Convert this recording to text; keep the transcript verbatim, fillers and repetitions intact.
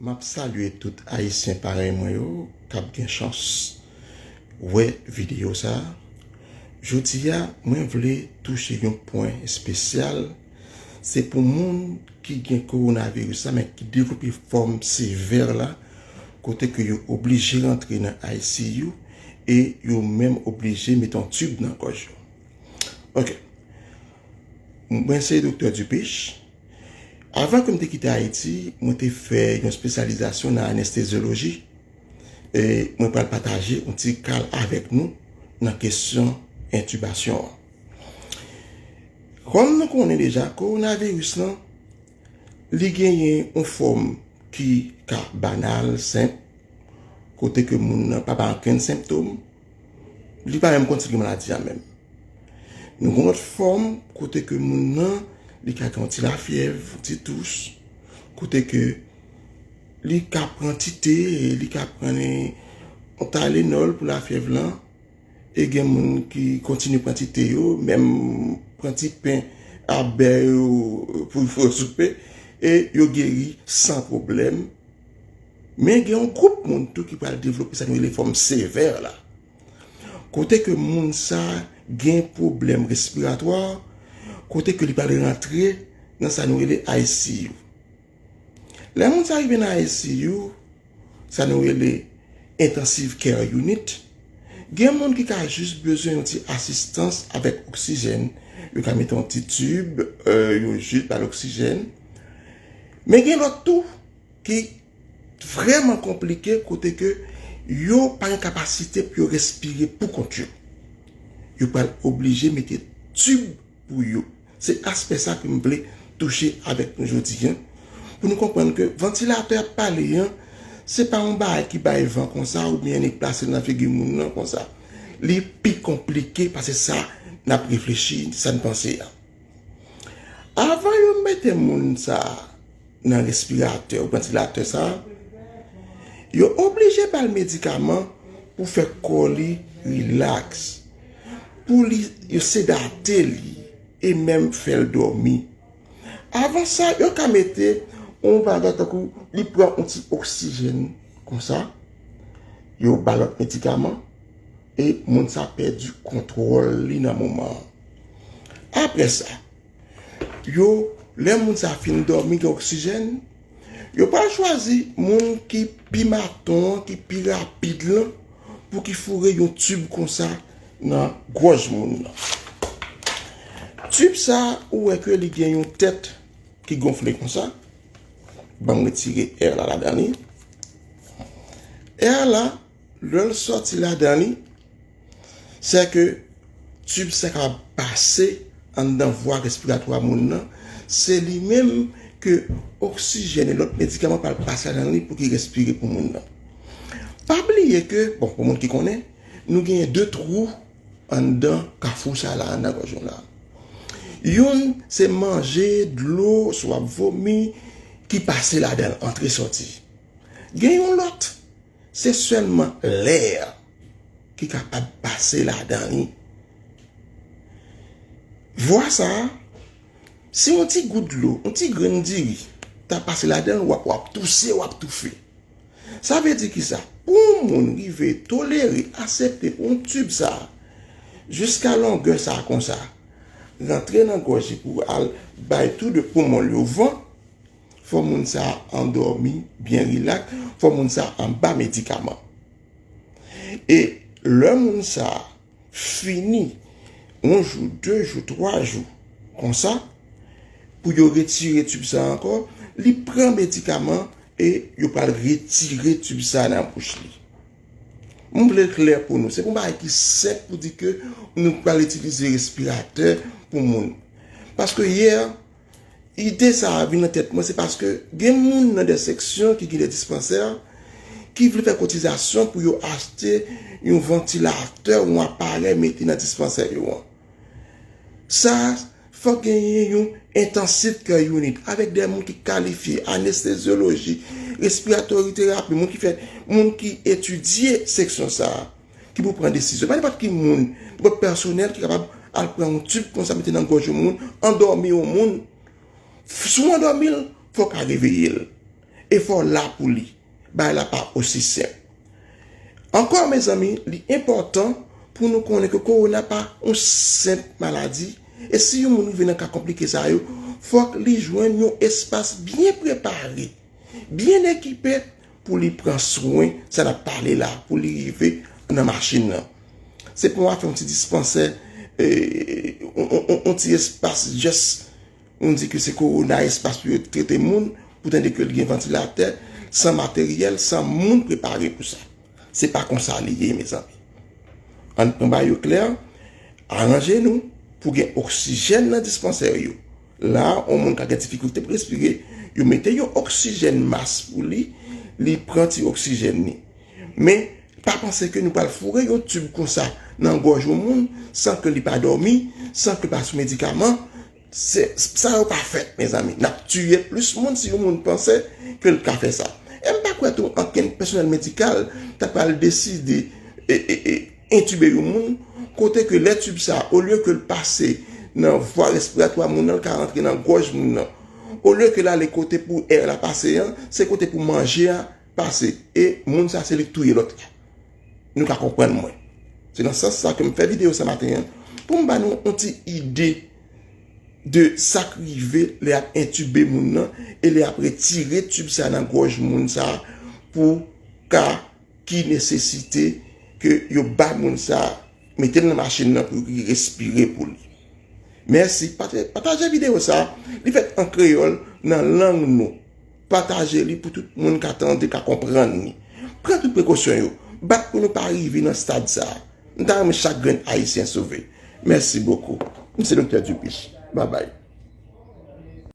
M ap salye tout Ayisyen parèy mwen yo k ap gen chans wè videyo sa a. Jodi a, mwen vle touche yon pwen espesyal. Se pou moun ki gen kowonaviris la, men ki devlope fòm sevè la, kote ke yo oblije rantre nan I C U e yo menm oblije mete yon tib nan gòj yo. Ok. Mwen se Doktè Dupiche. Avan ke m te kite Ayiti, mwen te fè yon espesyalizasyon nan anestezyoloji. E mwen pral pataje yon ti kal avèk nou nan kesyon entibasyon an. Kòm nou konnen deja, kowonaviris lan, li genyen yon fòm ki ka banal, senp, kote ke moun nan pa bay okenn senptòm, li pa menm konn si l gen maladi a menm. Nou gen lòt fòm kote ke moun nan, li ka gen yon ti lafyèv, yon ti tous, kote ke li ka pran ti te, li ka pran yon Tylenol pou lafyèv lan, e gen moun ki kontinye pran ti te yo, menm pran ti pen a bè yo pou yo fè soupe, e yo geri san pwoblèm. Men gen yon gwoup moun tou ki pral devlope sa nou rele fòm sevè la. Kote ke moun sa gen pwoblèm respiratwa, kote ke li pral rantre nan sa nou rele I C U. Lè moun sa rive nan I C U, sa nou rele Intensive Care Unit, gen moun ki ka jis bezwen yon ti asistans avèk oksijèn. Yo ka mete yon ti tib, euh, yo jis ba l oksijèn. Men gen lòt tou ki vrèman konplike kote ke yo pa gen kapasite pou yo respire pou kont yo. Yo pral oblije mete tib pou yo. Se aspè sa ke m vle touche avèk nou jodi a, pou nou konprann ke vantilatè ap pale an, se pa yon bagay ki bay van konsa oubyen li plase nan figi moun nan konsa. Li pi konplike pase sa n ap reflechi, sa n panse a. Avan yo mete moun sa a nan respiratè ou vantilatè sa a, yo oblije ba l medikaman pou fè kò li rilaks, pou li, yo sedate li e menm fè l dòmi. Avan sa, yo ka mete yon bagay tankou li pran yon ti oksijèn konsa, yo ba lòt medikaman, e moun sa pèdi kontwòl li nan moman an. Apre sa, yo, lè moun sa fin dòmi gen oksijèn, yo pral chwazi moun ki pi maton an, ki pi rapid lan, pou ki foure yon tib konsa nan gòj moun nan. Tib sa, ou wè ke li gen yon tèt ki gonfle konsa. Ban m retire air la ladan li. Air la, lè l sòti ladan li, se ke tib sa ka pase anndan vwa respiratwa moun nan, se li menm ke oksijèn e lòt medikaman pral pase ladan li pou ki respire pou moun nan. Pa bliye ke, bon, pou moun ki konnen, nou genyen de twou anndan kafou sa la, anndan gòj nou la. Youn, se manje, dlo, si w ap vomi, ki pase ladan l, antre sòti. Gen yon lòt, se sèlman lè ki kapab pase ladan li. Vwa sa a, si yon ti gout dlo, yon ti grenn diri ta pase ladan l, w ap, w ap touse, w ap toufe. Sa vle di kisa? Pou yon moun rive tolere, aksepte pou yon tib sa a, jiska longè sa a konsa, rantre nan gòj li pou al bay tou de poumon l yo van, fò moun sa a andòmi, byen rilaks, fò moun sa a anba medikaman. E lè moun sa a fini, yon jou, de jou, twa jou, konsa, pou yo retire tib sa a ankò, li pran medikaman e yo pral retire tib sa a nan bouch li. M vle l klè pou nou. Se pou yon bagay ki senp pou di ke nou pral itilize respiratè pou moun. Paske yè, ide sa a vin nan tèt mwen, se paske gen moun nan de seksyon ki gen de dispansè ki vle fè kotizasyon pou yo achte yon vantilatè, yon aparèy mete nan dispansè yo an. Sa, fòk genyen yon intensive care unit avèk de moun ki kalifye, anestezyoloji, respiratory therapy, moun ki fè, moun ki etidye seksyon sa a, ki pou pran desizyon. Pa nenpòt ki moun, nenpòt pèsonèl ki kapab al pran yon tib konsa mete nan gòj yon moun, andòmi yon moun. Si w andòmi l, fò w ka reveye l. e fò w la pou li. Bagay la pa osi senp. Ankò, mezanmi, li enpòtan pou nou konnen ke kowona pa yon senp maladi, e si yon moun rive nan ka konplike sa yo, fòk li jwenn yon espas byen prepare, byen ekipe pou li pran swen sa n ap pale la, pou li rive nan machin nan. Se pa yon afè yon ti dispansè, eh, yon, yon, yon, yon ti espas, just, nou di ke se kowona espas pou yo trete moun, pou tande ke l gen vantilatè, san materyèl, san moun prepare pou sa. Se pa konsa li ye, mezanmi. Ann pran bagay yo klè, aranje nou pou gen oksijèn nan dispansè yo. La, yon moun ka gen difikilte pou respire, yo mete yon oksijèn mas pou li, li pran ti oksijèn li. Men, pa panse ke nou pral foure yon tib konsa nan gòj yon moun san ke li pa dòmi, san ke li pa sou medikaman. Se, sa yo pa fèt, mezanmi. N ap tiye plis moun si yon moun panse ke l ka fè sa. E m pa kwè tou ankenn pèsonèl medikal ta pral deside e, e, e, entibe yon moun, kote ke lè tib sa, olye ke l pase nan vwa respiratwa moun nan, l ka rantre nan gòj moun nan. Olye ke l ale kote pou è la pase an, se kote pou manje a pase. E moun sa, se li k touye lòt la. Nou ka konprann mwen. Se nan sans sa ke m fè videyo sa maten an, pou m ba nou yon ti ide de sa k rive lè y ap entibe moun nan e lè y ap retire tib sa nan gòj moun sa pou ka ki nesesite ke yo bay moun sa, mete l nan machin nan pou li respire pou li. Mèsi. Pata-, pataje videyo sa. Li fèt an kreyòl, nan lang nou. Pataje li pou tout moun ka tande, ka konprann li. Pran tout prekosyon yo. Bat pou nou pa rive nan stad sa. M ta renmen chak grenn Ayisyen sove. Mèsi bokou. M se Doktè Dupuis. Babay.